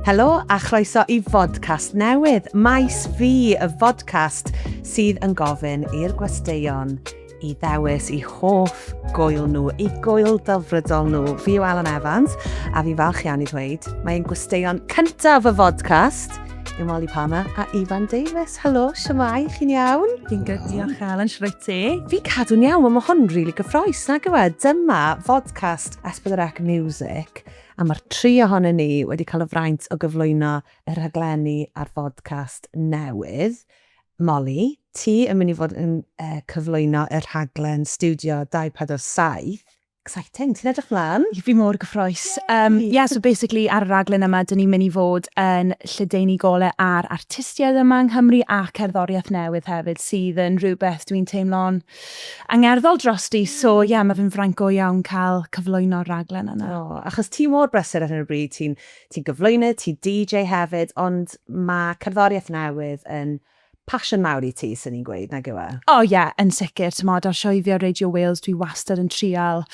Helo a chroeso i fodcast newydd, Maes Fi, y fodcast sydd yn gofyn i'r gwesteion i ddewis i hoff gwyl nhw, i gwyl delfrydol nhw. Fi yw Alan Evans, a fi'n falch iawn i ddweud, mae ein gwesteion cyntaf y fodcast yw Molly Palmer a Ifan Davies. Helo, siwmai, chi'n iawn? Fi'n good, diolch Alan, siwr wyt ti? Fi'n cadw'n iawn, mae hwn yn rili gyffroes, nag yw e? Dyma fodcast S4C Music, a mae'r tri ohonyn ni wedi cael y fraint o gyflwyno y rhaglenni a'r fodcast newydd. Molly, ti yn mynd i fod yn uh, cyflwyno y rhaglen Studio 247. Exciting, ti'n edrych mlaen? Fi mor gyffroes. Um, yeah, so basically ar y raglen yma, dyn ni'n mynd i fod yn lledaenu golau ar artistiaid yma yng Nghymru a cerddoriaeth newydd hefyd, sydd yn rhywbeth dwi'n teimlo'n angerddol drosti. So ie, yeah, mae fe'n fraint go iawn cael cyflwyno'r raglen yna. Oh, achos ti mor brysur ar hyn o bryd, ti'n ti gyflwynydd, ti'n DJ hefyd, ond mae cerddoriaeth newydd yn passion mawr i ti, swn i'n gweud, nag yw e? O oh, ie, yeah, yn sicr. T'mod, ar sioe fi ar Radio Wales, dwi wastad yn trial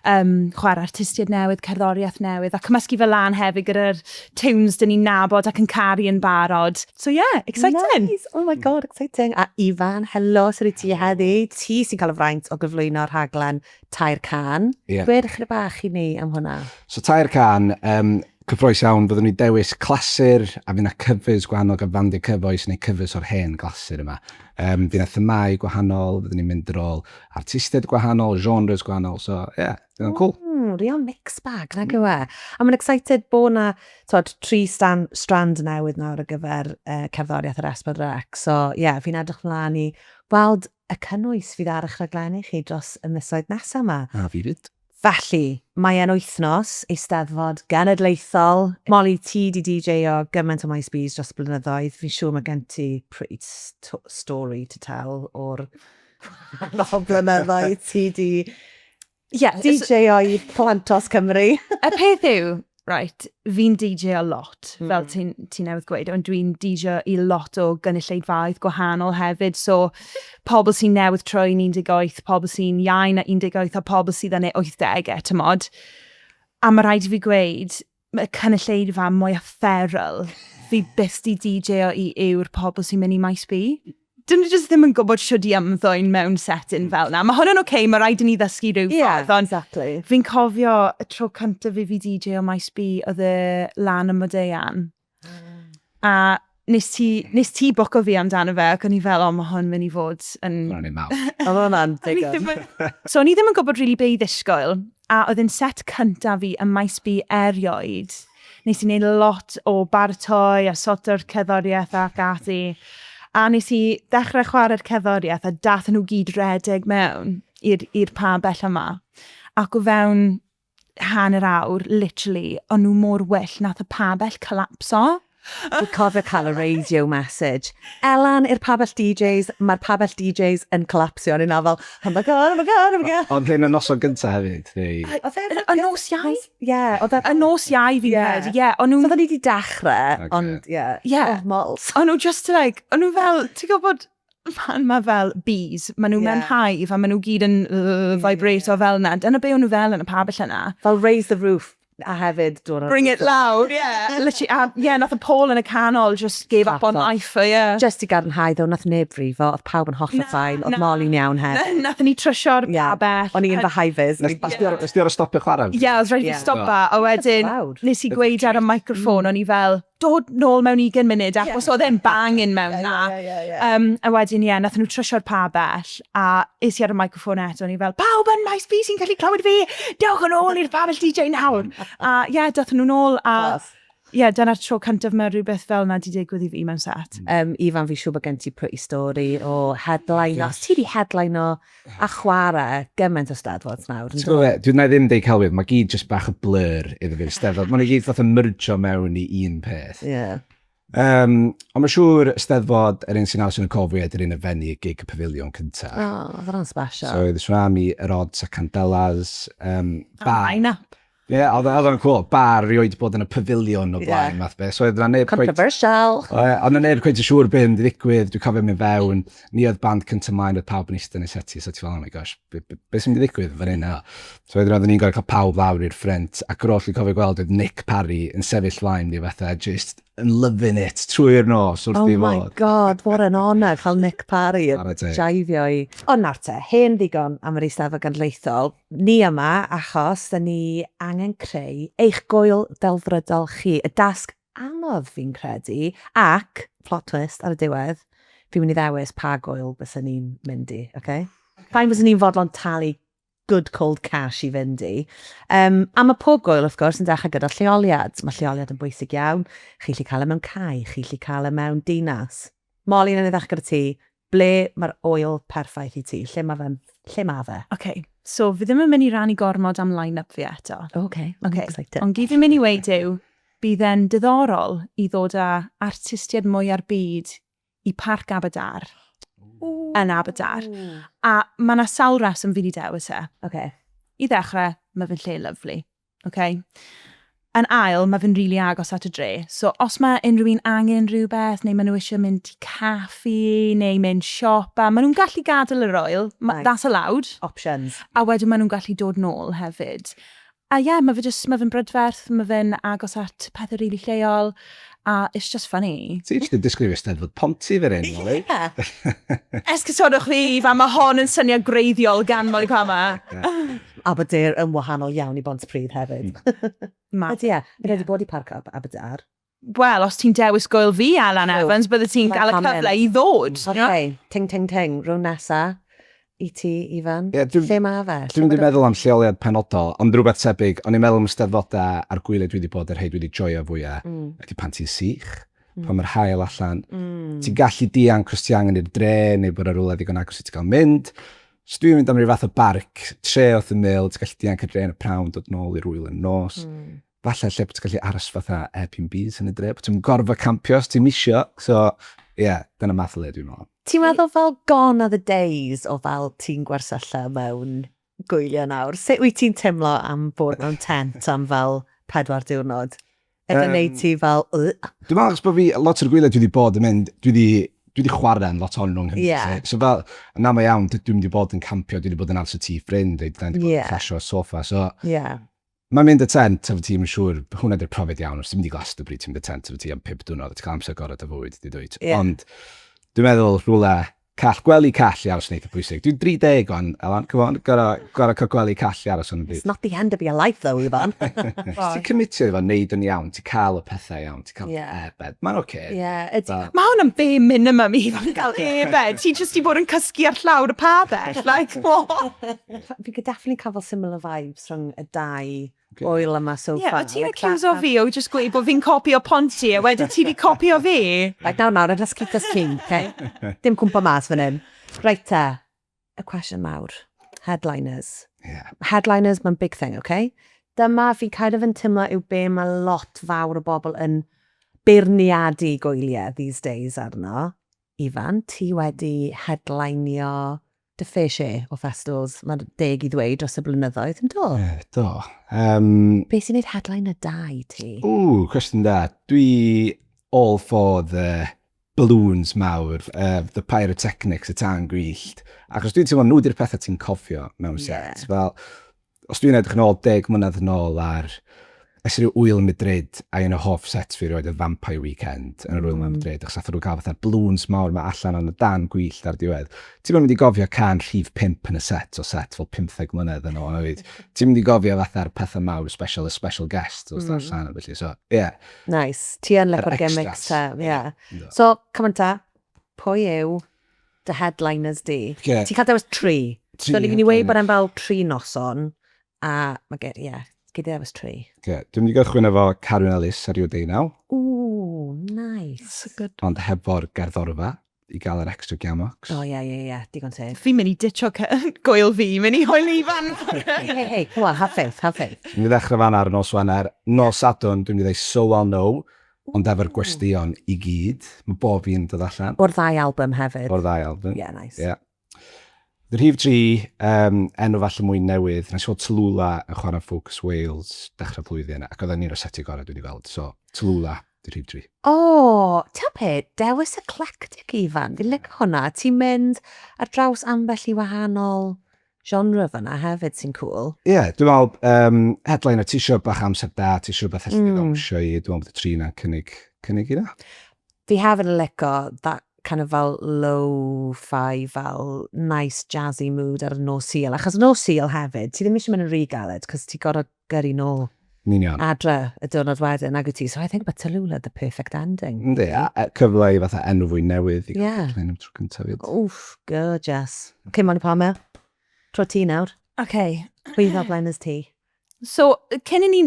um, chwarae artistiaid newydd, cerddoriaeth newydd, a cymysgu fe lan hefyd gyda'r tunes dyn ni'n nabod ac yn caru yn barod. So yeah, exciting! Nice! Oh my god, exciting! A Ifan, helo, sut wyt ti heddi? Ti sy'n cael y fraint o gyflwyno'r rhaglen Tair Cân. Ie. Gwed ychydig bach i ni am hwnna. So Tair Cân, um, cyffroes iawn, fyddwn ni dewis clasur a fydd 'na covers gwahanol gan fandiau cyfoes neu covers o'r hen glasur yma. Um, fydd 'na themâu gwahanol, fyddwn ni'n mynd ar ôl artistiaid gwahanol, genres gwahanol, so ie, yeah, fydd o'n cool. Real mixed bag, nag yw e? A mae'n excited bod na twod, tri stan, strand newydd nawr ar gyfer uh, cerddoriaeth yr S4C. So ie, yeah, fi'n edrych mlaen i weld y cynnwys fydd ar eich rhaglenni chi dros y misoedd nesaf yma. A fi fyd. Felly, mae e'n wythnos Eisteddfod Genedlaethol. Molly, ti 'di DJo gymaint o Maes Bs dros y blynyddoedd, fi'n siŵr mae gen ti pretty story to tell o'r gwahanol blynyddoedd ti 'di yeah, DJo i Plantos Cymru. Y peth yw, right, fi'n DJ a lot, mm. fel ti'n ti newydd gweud, ond dwi'n DJ i lot o gynulleidfaoedd gwahanol hefyd, so pobl sy'n newydd troi'n 18, pobl sy'n iau na 18 a pobl sydd yn eu 80au, tymod. A mae rhaid i fi gweud, y cynulleidfa mwyaf feral fi byth di DJ o i yw'r pobl sy'n mynd i Maes B. Dyn nhw jyst ddim yn gwybod shwd i ymddwyn mewn setting fel 'na. Mae hwn yn oce, mae rhaid i ni ddysgu rhyw ffordd, ond exactly. Fi'n cofio y tro cyntaf i fi DJ o Maes B, oedd e lan ym Modeian. A nes ti, nes ti bwco fi amdano fe, ac o'n i fel, o, mae hwn mynd i fod yn... Hwnna'n un mawr. Oedd hwnna'n digon. So o'n i ddim yn gwybod really be i ddisgwyl, a oedd e'n set cyntaf fi ym Maes B erioed. Nes i wneud lot o baratoi a sorto'r cerddoriaeth ac ati. A nes i ddechrau chwarae'r cerddoriaeth a dathon nhw gyd redeg mewn i'r pabell yma. Ac o fewn hanner awr, literally, o'n nhw mor wyllt, nath y pabell collapso. Dwi'n cofio cael y radio message. Elan i'r pabell DJs, mae'r pabell DJs yn collapsio. O'n i'n fel, oh my god, oh my god, oh my god. Ond hyn y noson gyntaf hefyd, neu... Oedd e... Y nos Iau? Ie. Oedd e... Y nos Iau fi'n credu, ie. O'n nhw'n... So oedden ni wedi dechrau, ond ie. Ie. Oh, mols. O'n nhw just like, o'n nhw fel, ti'n gwybod, pan mae fel bees, maen nhw mewn hive a maen nhw gyd yn vibrate o fel yna. Dyna be o'n nhw fel yn y pabell yna. Fel raise the roof a hefyd dod Bring it loud, yeah. Literally, a yeah, nath y pole yn y canol just gave up on life, yeah. Just i gadarnhau ddo, nath neb frifo, oedd pawb yn hollol fine, oedd Molly'n iawn hefyd. Nathon ni trwsio'r pabell. O'n i yn fy high-vis. Nes ti orfod stopio chwarae? Yeah, oedd rhaid i fi stopo, a wedyn nes i gweud ar y microphone, o'n i fel, dod nôl mewn ugain munud achos oedd e'n banging mewn 'na. Um, a wedyn, ie, yeah, nathon nhw trwsio'r pabell a es i ar y microphone eto, o'n i fel, pawb yn Maes B sy'n gallu clywed fi, dewch yn ôl i'r pabell DJ nawr. A ie, yeah, dathon nhw nôl a ie, yeah, dyna'r tro cyntaf mae rhywbeth fel 'na 'di digwydd i fi mewn set. Um, Ifan, fi siŵr bod gen ti pretty story o headline. Os ti di headline o a chwarae gymaint o steddfod nawr. Ti'n gwybod be, dwi'n na i ddim deud celwydd, mae gyd just bach o blur iddo fi'r steddfod. Mae'n i gyd fath o mergio mewn i un peth. Ie. Yeah. Um, ond mae'n siŵr steddfod yr un sy'n aros yn y cof fwyaf ydy'r un y Fenni y gig y pafiliwn cyntaf. O, oh, oedd hwnna'n special. So, oedd Tsunami, yr Odds a Candelas. Um, ba, line-up. Ie, yeah, oedd o'n cool. Bar rioed bod yn y pavilion o blaen, yeah. Math beth. So oedd na neb Controversial. Oedd na neb cweit yn siŵr beth yn ddigwydd. Dwi'n cofio mynd fewn. Ni oedd band cyntaf mlaen, oedd pawb yn eistedd yn y seti. So ti fel, oh my gosh, be, be, be sy'n mynd i ddigwydd fan hyn? So wedyn oedden ni'n gorfod cael pawb lawr i'r ffrynt, ac yr oll fi'n cofio gweld oedd Nick Parry yn sefyll flaen fi fatha just yn loving it trwy'r nos wrth i Oh my fod. God, what an honour cael Nick Parry yn Chwarae teg. jaifio i. Ond nawr te, hen ddigon am yr Eisteddfod Genedlaethol. Ni yma achos da ni angen creu eich gŵyl delfrydol chi. Y dasg anodd fi'n credu, ac, plot twist ar y diwedd, fi'n mynd i ddewis pa gŵyl bysen ni'n mynd i, okay? Fain bysen ni'n fodlon talu good cold cash i fynd i. A mae pob gŵyl, wrth gwrs, yn dechrau gyda lleoliad. Mae lleoliad yn bwysig iawn. Chi 'llu cael e mewn cae, chi 'llu cael e mewn dinas. Molly, wnawn ni ddechrau gyda ti. Ble mae'r ŵyl perffaith i ti? Lle mae fe'n... Lle mae fe? Ok, so fi ddim yn mynd i rannu gormod am line-up fi eto. Ok, I'm excited. Ond gyd fi'n mynd i weud yw, bydd e'n diddorol i ddod â artistiaid mwya'r byd i Parc Aberdâr yn Aberdâr. A mae 'na sawl reswm fi 'di dewis e. I ddechrau, mae fe'n lle lyfli. Okay? Yn ail, mae fe'n rili agos at y dre. So os mae unrhyw un angen rhywbeth, neu maen nhw eisiau mynd i caffi, neu mynd siopa, maen nhw'n gallu gadael yr ŵyl. Nice. That's allowed. Options. A wedyn maen nhw'n gallu dod nôl hefyd. A ie, mae fe jyst, mae fe'n brydferth, mae fe'n agos at pethau rili lleol, a it's just funny. Ti jyst yn disgrifio Steddfod Ponty fan hyn, Molly. Ie! Esgusodwch fi, Ifan, mae hon yn syniad gwreiddiol gan Molly Palmer. Aberdare yn wahanol iawn i Bontypridd hefyd. Ma. Ydy e. Fi wedi bod i Parc Aberdare. Wel, os ti'n dewis gŵyl fi, Alan Evans, bydde ti'n cael y cyfle i ddod. Ok, ting, ting, ting. Rownd nesa i ti, Ifan. Ie, dwi- Lle mae fe? Dwi'm 'di meddwl am lleoliad penodol, ond rhywbeth tebyg. O'n i'n meddwl am y Steddfodau a'r gwyliau dwi 'di bod ar rhai dwi 'di joio fwya, ydy pan ti'n sych, pan mae'r haul allan. Ti'n gallu dianc os ti angen i'r dre neu bod 'na rywle ddigon agos i ti gael mynd. So dwi'n mynd am ryw fath o barc, tre wrth ymyl, ti'n gallu dianc i'r dre yn y pnawn, dod nôl i'r ŵyl yn y nos. Falle lle bod ti'n gallu aros fatha Airbnbs yn y dre, bod ti'm yn gorfod campio os ti'm isio. So, ie, yeah, dyna math o le dwi'n meddwl. Ti'n meddwl fel gone are the days o fel ti'n gwersylla mewn gwyliau nawr? Sut wyt ti'n teimlo am bod mewn tent am fel 4 diwrnod? Ydy o'n neud ti fel ugh? Dwi'n meddwl achos bod fi, lot o'r gwyliau dwi wedi bod yn mynd, dwi wedi dwi wedi chwarae yn lot ohonyn nhw yng Nghymru. Yeah. So fel, yn aml iawn, dwi'm wedi bod yn campio, dwi wedi bod yn aros y tŷ ffrind, neu dwi wedi bod yn crasio soffa. So, Mae'n mynd y tent efo ti, mae'n siŵr, hwnna di'r profiad iawn, os ti'n mynd i Glastonbury, ti'n mynd y tent efo ti am 5 diwrnod, a ti'n cael amser gorau dy fywyd, di dwyt. Ond Ond dwi'n meddwl rhywle call, gwely call i aros yn eitha pwysig. Dwi'n 30 wan, Elan, come on, gorau, gorau cael gwely call i aros yn y byd. It's not the end of your life though, Ifan. Os ti'n commitio iddo fo, neud yn iawn, ti'n cael y pethau iawn, ti'n cael airbed, mae'n oce. Ie, ydy. Mae hwn yn bare minimum i Ifan gael airbed. Ti jyst 'di bod yn cysgu ar llawr y pabell, like, what? Fi could definitely cael fel similar vibes rhwng y dau ŵyl yma so Ie, far. o ti'n Like accuseo fi o just gweud bod fi'n copio Ponty a wedyn ti 'di copio fi. Right, nawr nawr, let's keep this clean, okay? Dim cwmpo mas fan hyn. Reit te, y cwestiwn mawr. Headliners. Headliners, mae'n big thing, okay? Dyma fi kind of yn teimlo yw be mae lot fawr o bobl yn beirniadu gwyliau these days arno. Ifan, ti wedi headlineio dy fair share o festivals, mae'n deg i ddweud, dros y blynyddoedd, yn do? Ie, do. Be sy'n gwneud headliner da i ti? Ww, cwestiwn da. Dwi all for the balloons mawr, the pyrotechnics, y tân gwyllt. Achos dwi'n teimlo nhw di'r pethau ti'n cofio mewn set. Fel, os dwi'n edrych yn ôl 10 mlynedd yn ôl ar, es i ryw ŵyl yn Madrid, a un o hoff sets fi erioed oedd Vampire Weekend yn yr ŵyl mm. Madrid, achos nath nhw gael fatha'r balloons mawr ma allan yn y dan gwyllt ar diwedd. Ti'n mynd i gofio cân rhif 5 yn y set o set fel 15 mlynedd yn ôl. hefyd. Ti'n mynd i gofio fatha'r pethau mawr, special, y special guest o mm. allan, felly. So, yeah. Nice. Ti yn Yr lico'r gimmicks extras. te, yeah. Yndw. So, come on ta, pwy yw dy headliners di? Ocê. Ti'n cael dewis tri. Tri So ni'n mynd i weud headliners. bod e'n fel tri noson, a mae gen, ie, gei di ddewis tri. Okay. Dwi'n mynd i gychwyn efo Carwyn Ellis ar Rio Deunaw, Ooh, nice. That's a good... ond hefo'r gerddorfa i gael yr extra giamocs. O, ie, ie, ie, digon teg. Fi'n mynd i ditcho gŵyl fi, mynd i hwyl Ifan. Hey, hey, hey, come on, have faith, have faith. Dwi'n mynd i ddechrau fan ar nos Wener. Nos Sadwrn, dwi'n mynd i ddeud So I'll Know, ond efo'r gwesteion i gyd. Mae bob un yn dod allan. O'r ddau album hefyd. O'r ddau album. Yeah, nice. Yeah. The rhif 3, um, enw falle mwy newydd, nes i weld Tallulah yn chwarae Focus Wales dechrau flwyddyn, ac oedd e'n un o'r setiau gorau dwi wedi gweld. So, Tallulah, dy rhif 3. O, ti'n be, dewis eclectic, Ifan. Fi'n licio hwnna. Ti'n mynd ar draws ambell i wahanol genre fyna hefyd sy'n cool. Ie, yeah, dwi'n meddwl, headliner, ti eisiau bach amser da, ti eisiau rhywbeth allu ddawnsio i, dwi'n meddwl bod y tri na'n cynnig i na. Fi hefyd yn licio that kind of fel low-fi, fel nice jazzy mood ar y nos Sul. Achos nos Sul hefyd, ti ddim eisiau mynd yn rhy galed, cos ti gorfod gyrru nôl Yn union. adre y diwrnod wedyn, nag wyt ti? So I think mae Tallulah the perfect ending. Yndi, a cyfle i fatha enw fwy newydd i gael Ie. headline am tro cyntaf 'fyd. Oof, gorgeous. OK, Molly Palmer, tro ti nawr. OK. Pwy fel blaeners ti? So, cyn i ni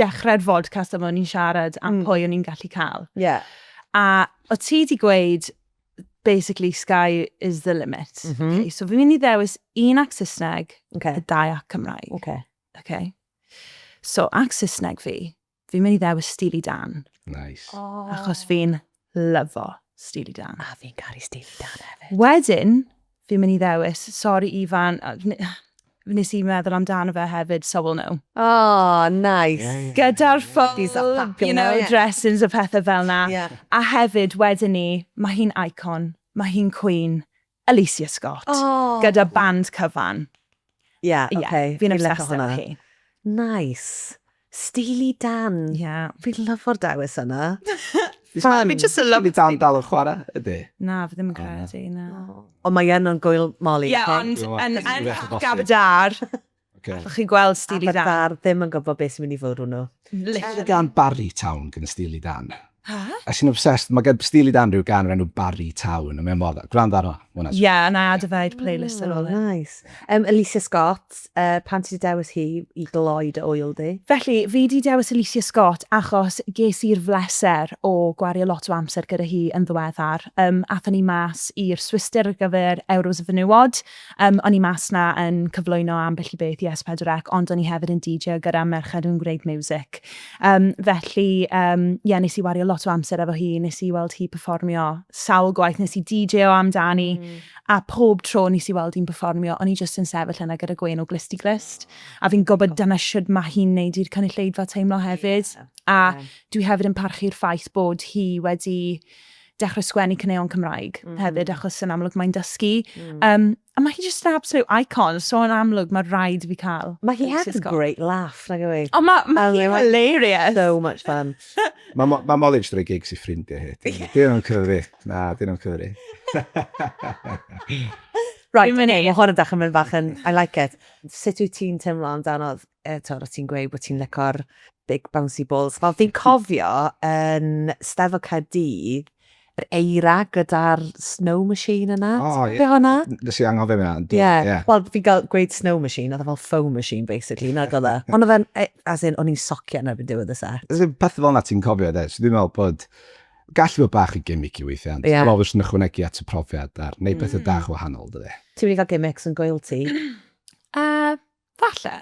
dechrau'r vodcast yma, o'n i'n siarad am pwy o'n i'n gallu cael. A o ti di gweud, basically, sky is the limit. Okay, so fi'n mynd i ddewis un act Saesneg a dau act Cymraeg. Okay. So, act Saesneg fi, fi'n mynd i ddewis Steely Dan. Nice. Oh. Achos fi'n lyfo Steely Dan. A fi'n caru Steely Dan hefyd. Wedyn, fi'n mynd i ddewis, sorry Ifan, nes i meddwl amdano fe hefyd, so we'll know. Oh, nice. Yeah. Gyda'r full, These are fabulous. dressings a pethau fel na. A hefyd, wedyn ni, mae hi'n icon, mae hi'n queen, Aleighcia Scott. Oh. Gyda band cyfan. Yeah, Yeah, okay. fi'n Fi'n licio obsessed efo hwnna. hi. Nice. Steely Dan. Fi'n lyfo'r dewis yna. Fun. Fi just yn Steely Dan dal yn chwarae, ydy? Na, fi ddim yn credu, na. Ond mae yn o'n gwyl Molly. Ie, okay? ond Dwi'n yn meddwl- yn Dwi'n meddwl Parc Aberdâr, allwch chi gweld Steely Dan. Aberdâr ddim yn gwybod beth sy'n mynd i fod hwnnw. Literally. Gan Barry Town gan Steely Dan. Ha? A sy'n obsessed, mae gen Steely Dan rhyw gan o'r enw Barry Town, a mae'n mor, gwrando arno, hwnna. Ie, yeah, na i adio fe i'r playlist ar ôl. Oh, nice. Aleighcia Scott, pan ti wedi dewis hi i gloi dy ŵyl di? Felly, fi di dewis Aleighcia Scott achos ges i'r bleser o gwario lot o amser gyda hi yn ddiweddar. Athon ni mas i'r Swistir ar gyfer Euros y Fenywod. O'n i mas na yn cyflwyno ambell i beth i S4C, ond o'n i hefyd yn DJ gyda Merched yn Gwneud Music. Felly, yeah, nes i wario lot o amser efo hi, nes i weld hi perfformio sawl gwaith, nes i DJ o amdani, a pob tro nes i weld hi'n perfformio, o'n i just yn sefyll yna gyda gwên o glust i glust. A fi'n gwybod dyna shwd mae hi'n neud i'r cynulleidfa teimlo hefyd. A dwi hefyd yn parchu'r ffaith bod hi wedi dechrau sgwennu caneuon Cymraeg hefyd, achos yn amlwg mae'n dysgu. A mae hi just an absolute icon, so yn amlwg mae rhaid i fi cael Mae hi Aleighcia had a Scott. great laugh, nag yw hi? O, mae hi hilarious. So much fun. Mae ma Molly jyst rhoi gigs i ffrindiau hi. Dyn nhw'n cyfri. Na, dyn nhw'n cyfri. Right, Fi'n mynd okay, i- mae hwn yn dechrau mynd bach yn, I like it. Sut wyt ti'n teimlo amdano, eto, o ti'n gweud bod ti'n lico'r big bouncy balls. Fel fi'n cofio yn Steddfod Caerdydd, yr eira gyda'r snow machine yna. O, Ti'n ie. cofio hwnna? Nes i anghofio hynna. Ie, Ie. wel, fi'n gael gweud snow machine, oedd e fel foam machine, basically, nag oedd e. Ond oedd e'n, as in, o'n i'n socio yn erbyn diwedd y set. As in, pethau fel yna ti'n cofio, de. So dwi'n meddwl bod gallu bod bach i gimmicky weithiau, ond dwi'n meddwl bod yn ychwanegu at y profiad a'r neud pethau bach wahanol, dydy. Ti'n mynd i gael gimmicks yn gwyl ti? Falle.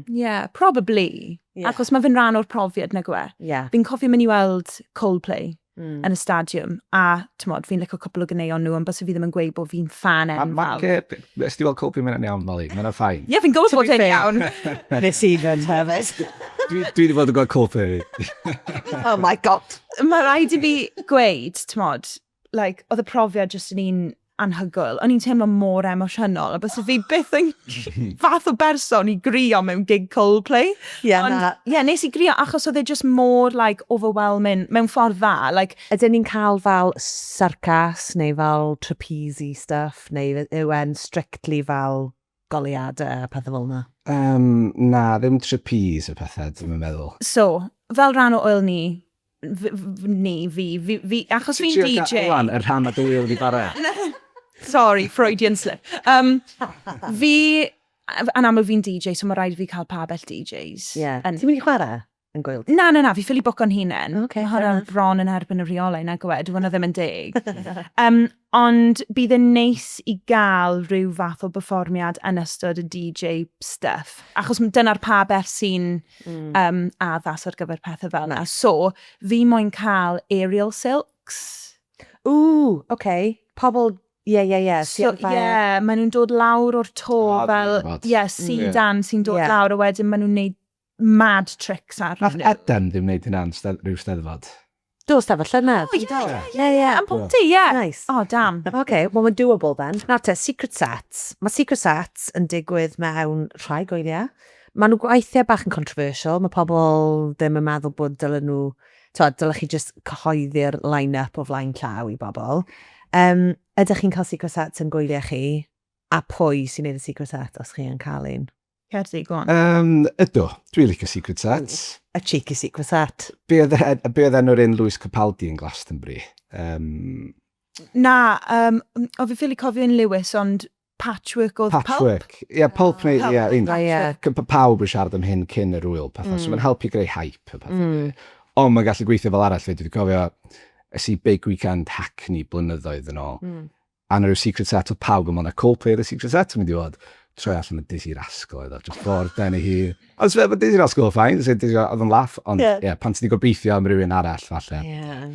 Yeah, probably. Achos mae fe'n rhan o'r profiad, nag yw e? Yeah. Fi'n cofio mynd i weld Coldplay yn y stadiwm, a t'mod, fi'n licio cwpl o ganeuon nhw, ond byse fi ddim yn gweud bod fi'n fan enfawr. Nes ti weld Coldplay, mae'n iawn, Molly, mae'n fine. Ie, yeah, fi'n gwybod bod e'n iawn. Nes i fynd hefyd. Dwi wedi bod yn gweld Coldplay. Oh my God. Mae rhaid i fi gweud, t'mod, like, oedd y profiad jyst yn un anhygoel. O'n i'n teimlo mor emosiynol, a byse fi byth yn fath o berson i grio mewn gig Coldplay. Ie, Ond, na. ie, nes i grio achos oedd e just mor, like, overwhelming mewn ffordd dda. Like, Ydyn ni'n cael fel syrcas neu fel trapeze stuff neu yw e'n strictly fel goleuadau a pethau fel yna? Na, ddim trapeze y pethau, dwi'n meddwl. So, fel rhan o ŵyl ni, ni, fi, achos fi'n DJ. Wan, y rhan o dy ŵyl di bara. Sorry, Freudian slip. Fi, yn amlwg fi'n DJ, so mae rhaid i fi cael pabell DJs. Ti'n mynd i chwarae yn gwyl? Na, fi ffili bwco'n hunain. Okay, Mae fair hwnna enough. bron yn erbyn y rheolau, na gwe, dyw hwnna ddim yn deg. Ond bydd yn neis i gael rhyw fath o berfformiad yn ystod y DJ stuff. Achos dyna'r pabell sy'n addas ar gyfer pethau fel yna. So, fi moyn cael aerial silks. Ooh, okay. Pobl Ie, ie, ie. So, ie, maen nhw'n dod lawr o'r to fel, ie, sidan sy'n dod lawr a wedyn maen nhw'n neud mad tricks ar Nath Eden ddim wneud hynna yn rhyw steddfod? Do, steddfod llynedd. O, ie, ie, ie, ie, yn Ponty, ie. Nice. Oh, damn. OK, well, mae'n doable then. Nawr te, secret sets. Mae secret sets yn digwydd mewn rhai gwyliau. Maen nhw gweithiau bach yn controversial. Mae pobl ddim yn meddwl bod dylen nhw... Tibod, dylech chi jyst cyhoeddi'r line-up o flaen llaw i bobl. Um, ydych chi'n cael secret sets yn gwyliau chi? A pwy sy'n neud y secret set os chi yn cael un? Cerddi, go on. Um, ydw, dwi'n licio secret sets. A cheeky secret set. Be oedd, e, be oedd enw'r un Lewis Capaldi yn Glastonbury? Um, Na, um, o fi ffili cofio un Lewis, ond Patchwork oedd Pulp. Patchwork. Ie, yeah, Pulp neu, ie, un. Ie. Pawb yn siarad am hyn cyn yr wyl, pethau. So mae'n helpu greu hype a pethau. Ond mae'n gallu gweithio fel arall, dwi wedi cofio, es i Big Weekend Hackney blynyddoedd yn ôl. A 'na rhyw secret set oedd pawb yn meddwl na Coldplay oedd y secret set yn mynd i fod. Troi allan y Dizzy Rascal oedd o, just ffordd ben ei hun. Ond so, Dizzy Rascal oedd fine, so Dizzy oedd yn laff, ond ie, yeah. Pan ti wedi gobeithio am rhywun arall, falle. Yeah.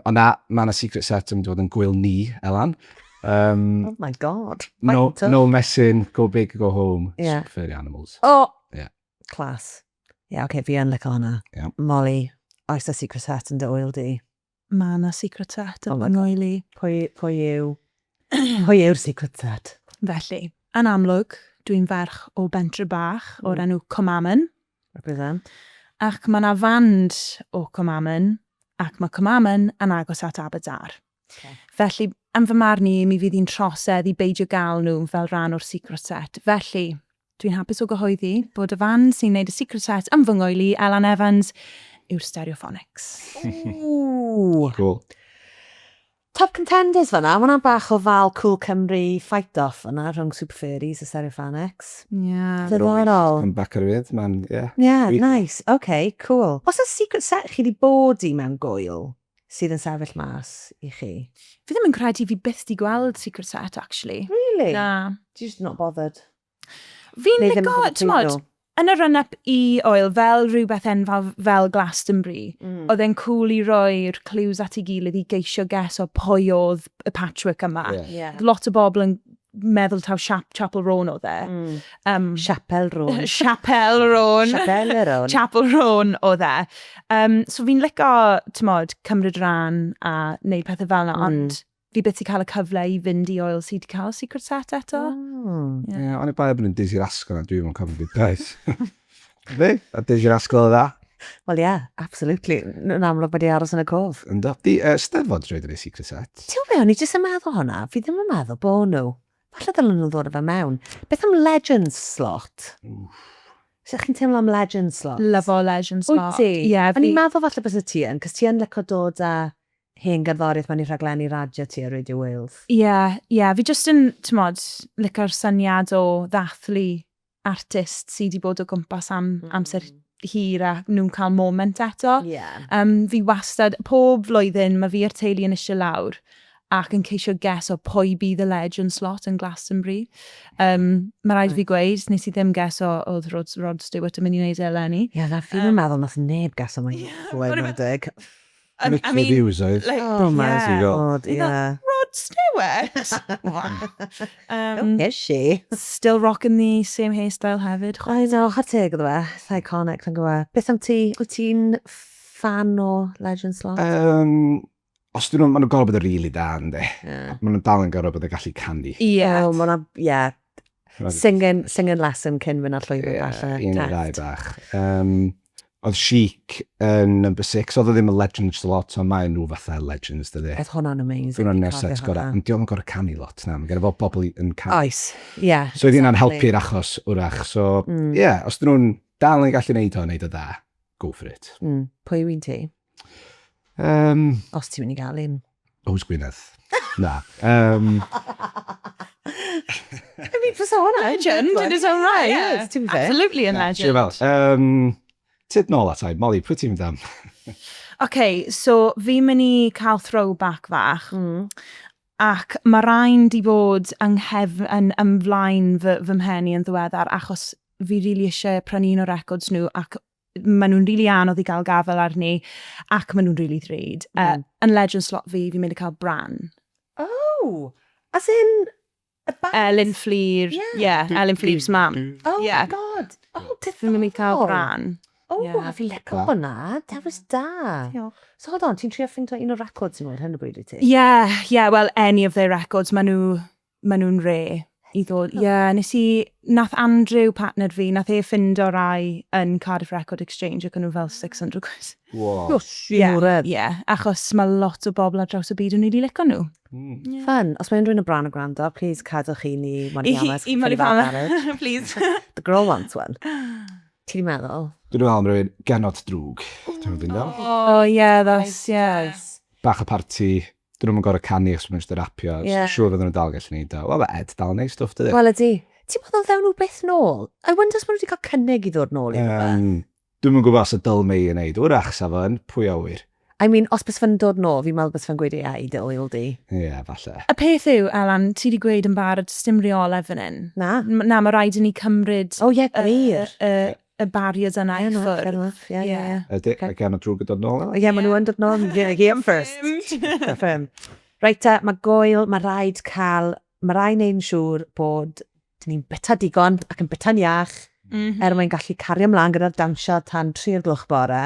Ond na, mae yna secret set yn mynd i fod yn gwyl ni, Elan. Oh my God. No, no messing, go big, go home, yeah. Furry animals. Oh! Yeah. Class. Yeah, okay, fi yn licio hwnna. Yeah. Molly, oes 'na secret set yn dy ŵyl di? Mae yna secret set yn Oh my fy ngŵyl i. Pwy yw'r secret set? Felly, yn amlwg, dwi'n ferch o bentre bach o'r enw Cwmaman. Represent. Ac mae yna fand o Cwmaman, ac mae Cwmaman yn agos at Aberdâr. Okay. Felly, yn fy marn i, mi fydd hi'n trosedd i beidio gael nhw fel rhan o'r secret set. Felly, dwi'n hapus o gyhoeddi bod y fand sy'n neud y secret set yn fy ngŵyl i, Elan Evans, yw'r Stereophonics. Ooh. Cool. Top contenders fan'na. Ma' hwnna'n bach o fel Cool Cymru fight off fan'na rhwng Super Furries a Stereophonics. Yeah. Diddorol. Come back ar y fyd, man, yeah. Yeah, Gwych. nice. Okay, cool. Oes 'na secret set chi 'di bod i mewn gwyl sydd yn sefyll mas i chi? Fi ddim yn credu fi byth 'di gweld secret set, actually. Really? Na. Just not bothered. Fi'n Neu ddim yn lico, gwybod pwy t'mod, nhw. yn y run-up i ŵyl, fel rhywbeth enfawr fel Glastonbury, oedd e'n cool i roi'r clues at ei gilydd i geisio guess o pwy oedd y Patchwork yma. Lot o bobl yn meddwl taw Chappell Roan oedd e. Chappell Roan. Chappell Roan. Chappell Roan. Chappell Roan oedd e. So fi'n lico, t'mod, cymryd rhan a neud pethau fel yna, ond fi byth i cael y cyfle i fynd i ŵyl sydd wedi cael secret set eto. Ie, yeah, ond i bai bod yn Dizzy Rascal na dwi'n cofio byd daith. Fi? A Dizzy Rascal oedd dda. Wel ie, yeah, absolutely. Yn amlwg wedi aros yn y cof. Ynddo. Di Steddfod rhaid yn ei secret set. Ti'n gwybod be, o'n i jyst yn meddwl hwnna. Fi ddim yn meddwl bod nhw. Falle dylen nhw ddod â fe mewn. Beth am Legends slot? Sut chi'n teimlo am Legends slot? Lyfo Legends Wyt slot. ti? Ie, O'n i'n meddwl falle byse ti yn, cos ti yn licio dod â hen gerddoriaeth mewn i rhaglenni radio ti ar Radio Wales. Ie, fi jyst yn, t'mod, licio'r syniad o ddathlu artist sydd wedi bod o gwmpas am amser hir a nhw'n cael moment eto. Fi wastad, pob flwyddyn, mae fi a'r teulu yn eistedd lawr ac yn ceisio guess o pwy bydd y legend slot yn Glastonbury. Mae rhaid i fi gweud, nes i ddim guess o oedd Rod Stewart yn mynd i wneud e eleni. Ie, yeah, na, fi ddim yn meddwl nath neb guess o mae'n o'n i'n deg. I Mixed mean, reviews oedd. like, Oh my yeah. God, yeah. Rod Stewart! Is she? Still rocking the same hairstyle hefyd. I know, chwarae teg iddo fe. It's iconic, yn gwybod. Beth am ti? Wyt ti'n fan o Legend Slot? Os dyn nhw, maen nhw'n gorfod bod yn rili da, yndi. Yeah. Maen nhw'n dal yn gorfod bod yn gallu canu. Ie. Oh, ma' hwnna, yeah. Singing lesson cyn fynd ar llwybr Ie, falle. un o'r ddau Test. bach. Oedd Chic yn number 6, oedd o ddim yn Legends lot, ond mae nhw fatha Legends, dydy. Oedd hwnna'n amazing. Hwnna'n Fi'n un o'r sets cofio gorau. hwnna. Ond diolch yn gorfod canu lot na, mae gen i fod bobl yn canu. Oes, ie. So oedd hynna'n helpu'r achos wrach. So, ie, yeah, os dyn nhw'n dal yn gallu neud o, neud o dda, go for it. Pwy yw un ti? Os ti'n mynd i gael un. Ows Gwynedd. Na. I mean, fysa hwnna. Legend in his own right. Yeah, to be fair. Absolutely a legend. Fel. Tyd nôl at i, Molly, pwy ti'n mynd am? OK, so fi'n mynd i cael throwback fach. Ac mae rhain di bod yng nghefn, yn ymflaen fy mhen i yn ddiweddar achos fi rili really eisiau prynu un o records nhw ac maen nhw'n rili really anodd i gael gafel arni ac maen nhw'n rili really ddrud. Yn legend slot fi, fi'n mynd i cael Bran. Oh! As in, y band? Elin Fflur. Yeah. Yeah, Elin Fflur's mam. Oh Yeah. my god. Oh, diddorol. Fi'n mynd i cael rhan. Oh, Yeah. a fi licio hwnna. Dewis da. Diolch. So hold on, ti'n trio ffindo un o'r records nhw ar hyn o bryd wyt ti? Yeah, well, any of their records, maen nhw, maen nhw'n rare i ddod. Yeah, nes i, nath Andrew, partner fi, nath e ffindo rai yn Cardiff Record Exchange ac o'n nhw fel 600 quid. Wow. Oh, siwredd. Yeah, achos mae lot o bobl ar draws y byd yn rili licio nhw. Fun. Os mae unrhyw un o Bran yn gwrando, please cadwch i ni Molly Palmer. I Molly Palmer, please. The girl wants one. Ti'n meddwl? Dwi'n meddwl am rhywun genod drwg. Dwi'n meddwl dwi'n Oh, yeah, that's, yeah. Bach o parti. Dyn nhw'n gorau canu os maen nhw'n just rapio. Ie. Siŵr fydden nhw'n dal gallu neud o. Wel, mae Ed dal yn neud stwff, dydy? Wel ydi. Ti'n meddwl ddewn nhw byth nôl? I wonder os maen nhw wedi cael cynnig i ddod nôl i rhywbeth. Um, Dwi'm yn gwybod os y Dyl Mei yn neud. Wrach sa fo yn, pwy a wyr. I mean, os bys fe'n dod nôl, fi'n meddwl bys fe'n gweud ie i dy ŵyl di. Ie, yeah, falle. Y peth yw, Elan, ti wedi gweud yn barod, does dim reolau fan hyn. Na. Na, mae rhaid i ni cymryd Oh ie, gwir. y, y barriers yna i Fair enough, fair ffwrdd. enough. Ie, ie, ie. Ydy, mae genod drwg yn dod nôl. Ie, maen nhw yn dod nôl. Ie, yeah, first. Confirm. Reit te, mae gwyl, mae rhaid cael, mae rhaid neud yn siŵr bod dyn ni'n byta digon ac yn byta'n iach er mwyn gallu cario ymlaen gyda'r dawnsio tan 3 o'r gloch bore.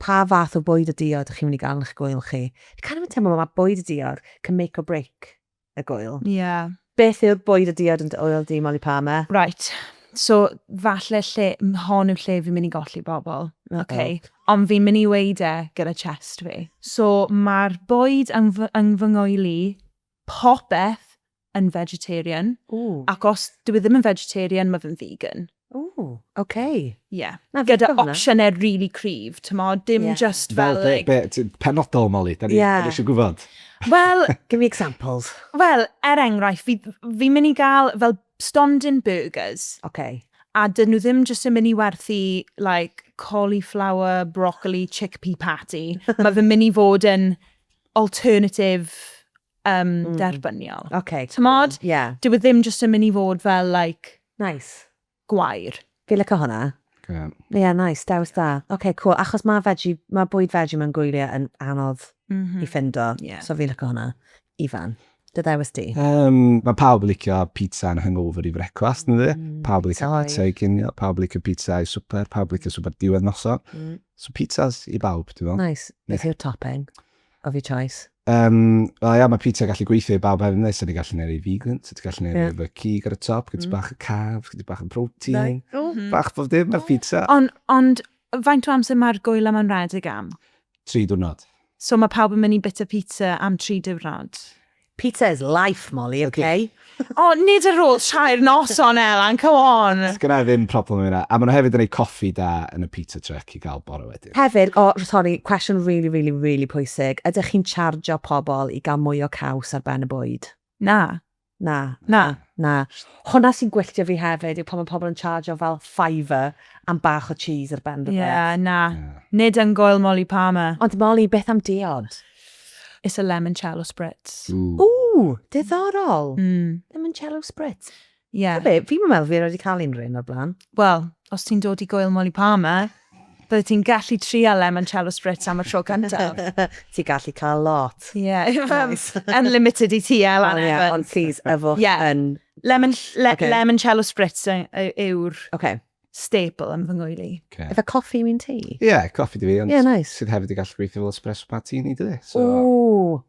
Pa fath o bwyd a diod ych chi'n mynd i gael yn eich gwyl chi? Fi kind of yn teimlo mae bwyd a diod can make or break y gwyl. Yeah. Beth yw'r bwyd a diod yn dy ŵyl di, Molly Palmer? Right. So, falle lle, hon yw lle fi'n mynd i golli bobl. Okay. Ond fi'n mynd i weud e gyda chest fi. So, mae'r bwyd yng, yng fy ngwyl i, popeth yn vegetarian. Ooh. Ac os dwi ddim yn vegetarian, mae fe'n vegan. Ooh, okay. Yeah. Na, fi'n Gyda licio hwnna. opsiynau really cryf, t'mo', dim just fel... Fel, be, like, be, penodol, Molly, da ni, Ie. yeah. eisiau gwybod. Wel, Give me examples. wel, er enghraifft, fi'n mynd i gael fel stondin burgers. Okay. A dyn nhw ddim jyst yn mynd i werthu like cauliflower, broccoli, chickpea patty. Mae fe'n mynd i fod yn alternative derbyniol. Okay. T'mod? Yeah. Dyw e ddim jyst yn mynd i fod fel like Nice. gwair. Fi'n licio hwnna. Okay. Yeah, nice. Dewis da. Okay, cool. Achos mae veggie, mae bwyd veggie mewn gwyliau yn anodd i ffindo. Yeah. So fi'n licio hwnna. Ifan, dy ddewis di? Mae pawb yn licio pizza yn hungover i frecwast, ynddi? Pawb yn licio Pizza pizza i ginio, pawb yn licio pizza i swper, pawb yn licio swper diwedd noson. So pizzas i bawb, dwi'n meddwl. Nice. Beth yw'r topping of your choice? Wel ia, mae pizza gallu gweithio i bawb hefyd, ynddi? So ti'n gallu neud i vegan, so ti'n gallu neud Ie. efo cig ar y top, gyda bach o carbs, gyda bach o protein, bach bob dim, mae pizza. Ond faint o amser mae'r gwyl yma'n rhedeg am? 3 diwrnod. So mae pawb yn mynd i bita pizza am 3 diwrnod. Pizza is life, Molly, okay? O, nid ar ôl tair noson, Elan, come on! Sgynna i ddim problem yna. A maen nhw hefyd yn ei coffi da yn y pizza truck i gael bore wedyn. Hefyd, oh, sorry, cwestiwn really, really, really pwysig. Ydych chi'n chargio pobl i gael mwy o caws ar ben y bwyd? Na. Na. Na. Na. Hwna sy'n gwylltio fi hefyd yw pan mae pobl yn chargio fel fiver am bach o cheese ar ben Ie, rhywbeth. yeah, na. Nid yn gwyl Molly Palmer. Ond Molly, beth am diod? It's a limoncello spritz. Ooh. Ooh, diddorol. Limoncello spritz. Yeah. Be, fi'n meddwl fi wedi cael unrhyw un o'r blaen. Wel, os ti'n dod i gwyl Molly Palmer, bydde ti'n gallu trio limoncello spritz am y tro cyntaf. Ti'n gallu cael lot. Yeah. Unlimited i ti, Elan Oh, yeah, Evans. ond please, yfwch yn... Lemon, Okay. Limoncello spritz yw'r Okay. staple yn fy ngwyl i. Okay. Efe coffi mewn tea? Ie, yeah, coffi di fi, ond Yeah, nice. sydd hefyd i gallu gweithio fel espresso martini, dydy? So, Ooh,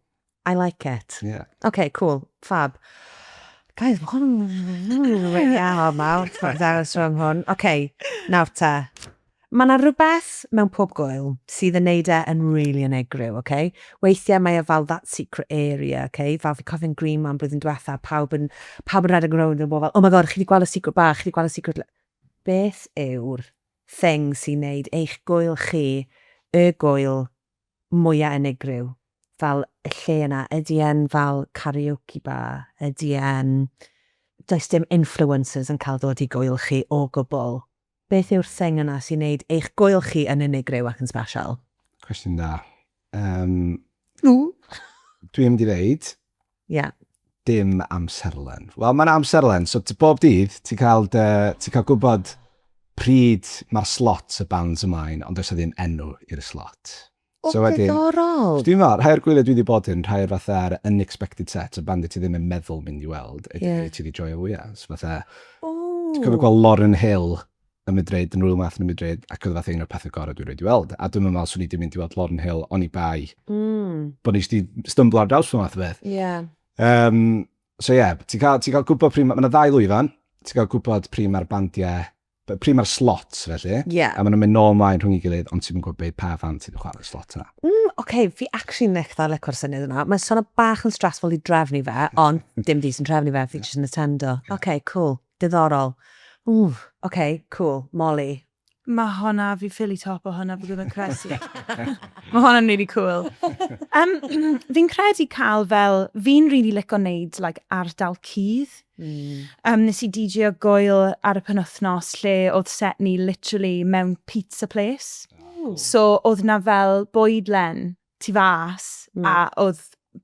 I like it. yeah. Okay, cool. Fab. Guys, mae hwn yn reit iawn mawr. Dewis rhwng hwn. Okay, nawr te. Mae yna rhywbeth mewn pob gwyl sydd yn neud e yn really unigryw, okay? Weithiau mae e fel that secret area, okay? Fel fi cofio'n Green Man blwyddyn diwetha, pawb yn rhedeg rownd yn bod fel, oh my god, chi wedi gweld y secret bar, chi wedi gweld y secret... Beth yw'r thing sy'n neud eich gwyl chi y gwyl mwyaf unigryw? Fel y lle yna, ydy e'n fel karaoke bar? Ydy e'n... Does dim influencers yn cael dod i gwyl chi o gwbl. Beth yw'r thing yna sy'n neud eich gwyl chi yn unigryw ac yn special? Cwestiwn da. Dwi'n mynd i ddeud, dim amserlen. Wel, mae'n amserlen, so ti bob dydd, ti'n cael gwybod pryd mae'r slot y bands ymlaen, ond does 'na ddim enw i'r slot. O, so wedyn, diddorol. Dwi'n meddwl, rhai o'r gwyliau dwi wedi bod yn, rhai o'r fatha'r unexpected set, o bandiau ti ddim yn meddwl mynd i weld, ydy yeah. ti wedi joio fwyaf. So fatha, ti'n cofio gweld Lauryn Hill yn Madrid, yn Royal Math yn Madrid, ac oedd fatha un o'r pethau gorau dwi wedi weld. A dwi'n meddwl swn i wedi mynd i weld Lauryn Hill oni bai bod ni wedi stymblo ar draws fy math o beth. Yeah. So ie, yeah, ti'n cael, ti cael gwybod pryd, mae yna ddau lwyfan, ti'n cael gwybod pryd mae'r bandiau, pryd mae'r slots felly, yeah. a maen nhw'n mynd nôl mlaen rhwng ei gilydd, ond ti'n gwybod beth pa fan ti'n chwarae'r slot yna. Oce, fi actually yn eitha licio'r syniad yna. Mae'n sôn bach yn stressful i drefnu fe, ond dim fi sy'n trefnu fe, fi jyst yn attendo. Oce, okay, cool. Diddorol. Ww, oce, cool. Molly. Mae hwnna, fi ffili top o hwnna, fi ddim yn credu. Mae hwnna'n really cool. Fi'n credu cael fel, fi'n really licio wneud like, ardal cudd. Nes i DJ o gwyl ar y penwythnos lle oedd set ni literally mewn pizza place. Ooh. So oedd na fel bwydlen tu fas a oedd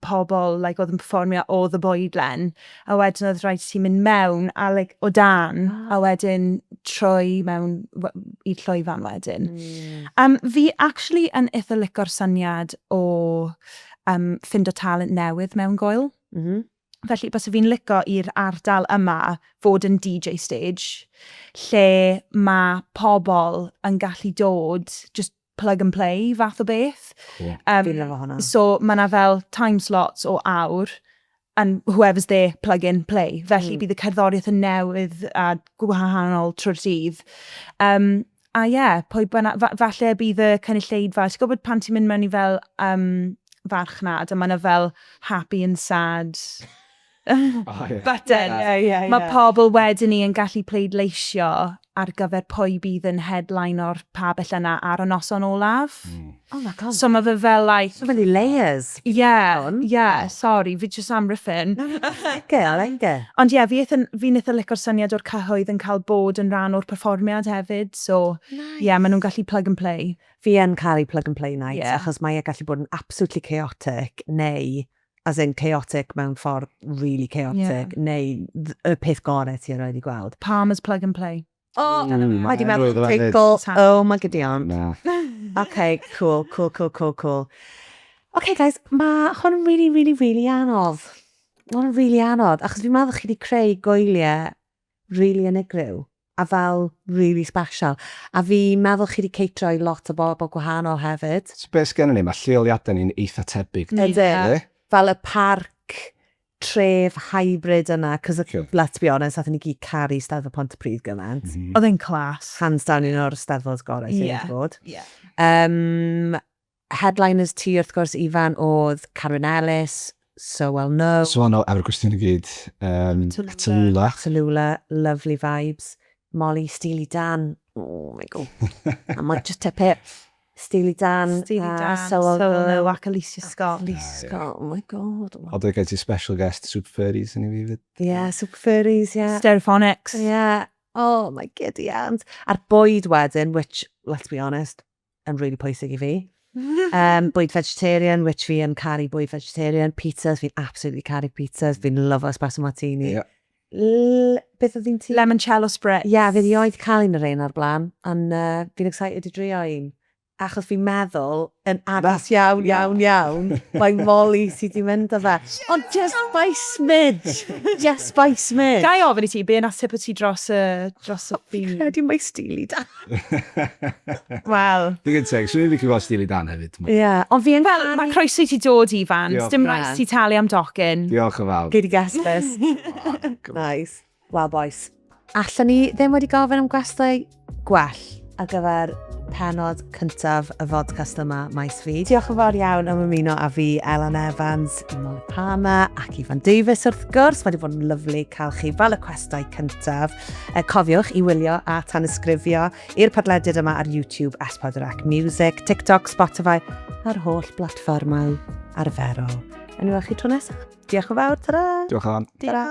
pobl like, oedd yn performio oedd y bwydlen a wedyn oedd rhaid ti mynd mewn a like, o dan a wedyn troi mewn i'r llwyfan wedyn. Fi actually yn eitha licio'r syniad o ffindo talent newydd mewn gwyl. Felly, byse fi'n licio i'r ardal yma fod yn DJ stage, lle mae pobl yn gallu dod, just plug and play fath o beth. Cool. Fi'n lyfo hwnna. So mae yna fel time slots o awr, and whoever's there, plug in, play. Felly bydd y cerddoriaeth yn newydd a gwahanol trwy'r dydd. A ie, yeah, pwy bynnag, falle bydd y cynulleidfa, ti'n gwybod pan ti'n mynd mewn i fel farchnad, a mae yna fel happy and sad Oh, ie. button. Yeah. Mae pobl wedyn ni yn gallu pleidleisio ar gyfer pwy bydd yn headline o'r pabell yna ar y noson olaf. Oh my God. So mae fe fel like... So many layers. Yeah, Hwn. yeah, sorry, fi just am riffing. Like it, I like it. Ond ie, yeah, fi'n eitha licio'r syniad o'r cyhoedd yn cael bod yn rhan o'r perfformiad hefyd, so ie, Nice. yeah, maen nhw'n gallu plug and play. Fi yn caru plug and play nights, achos mae e gallu bod yn absolutely chaotic, neu, as in chaotic mewn ffordd really chaotic, neu y peth gorau ti erioed i gweld. Palmer's plug and play. Oh, mae di Mae meddwl enw iddo fe hefyd. teitl. Oh my godion. Na. Okay, cool. Okay, guys, mae hwn yn really, really, really anodd. Mae hwn yn really anodd, achos fi'n meddwl chi wedi creu gwyliau really unigryw a fel really special. A fi'n meddwl chi wedi caterio i lot o bobl gwahanol hefyd. So beth sgennon ni, mae lleoliadau ni'n eitha tebyg. Ydyn. Ydy? Fel y parc tref hybrid yna, cos Cool. let's be honest, nathon ni gyd caru Steddfod Pontypridd gymaint. Oedd e'n class. Hands down un o'r Steddfod gorau sydd wedi bod. Headliners ti wrth gwrs, Ifan, oedd Carwyn Ellis, So Well No. So no, efo'r gwestiwn i gyd. Tallulah. Tallulah. Tallulah, lovely vibes. Molly, Steely Dan. Oh my God. I might just tip it. Steely Dan. Steely Dan, So Well So Well No. No ac Aleighcia Scott. Aleighcia Scott, oh my God. Oedd gen ti special guest Super Furries yn i fi fyd. Yeah, Super Furries, yeah. Stereophonics. Yeah. Oh my giddy aunt. A'r bwyd wedyn, which, let's be honest, yn really pwysig i fi. Bwyd vegetarian, which fi yn caru bwyd vegetarian. Pizzas, fi'n absolutely caru pizzas. Fi'n love espresso martini. Beth oedd un ti? Limoncello spritz. Ie, yeah, fi erioed cael un o'r ein ar blaen, ond fi'n excited i drio un. Achos fi'n meddwl, yn agos iawn, iawn, iawn, mae Molly sydd wedi mynd â fe. Ond just by smidge. Just by smidge. Ga i ofyn i ti, be nath tipo ti dros y ffin? Credu mae Steely Dan. Wel, Digon teg, swn i'n licio gweld Steely Dan hefyd. Ie, yeah, ond fi yn Wel, mae croeso i ti dod, Ifan. Diolch. Dim rhaid ti talu am docyn. Diolch yn fawr. Gei di guest list. Nice. Well, boys, allan ni ddim wedi gofyn am gwestai gwell ar gyfer penod cyntaf y fodcast yma, Maes Fi. Diolch yn fawr iawn am ymuno â fi, Elen Evans, Molly Palmer ac Ifan Davies wrth gwrs. Mae wedi bod yn lyfli cael chi fel y cwestai cyntaf. Cofiwch i wylio a tanysgrifio i'r podlediad yma ar YouTube, S4C Music, TikTok, Spotify a'r holl blatfformau arferol. A ni weld chi tro nesaf. Diolch yn fawr, ta-ra! Diolch yn fawr. Ta-ra!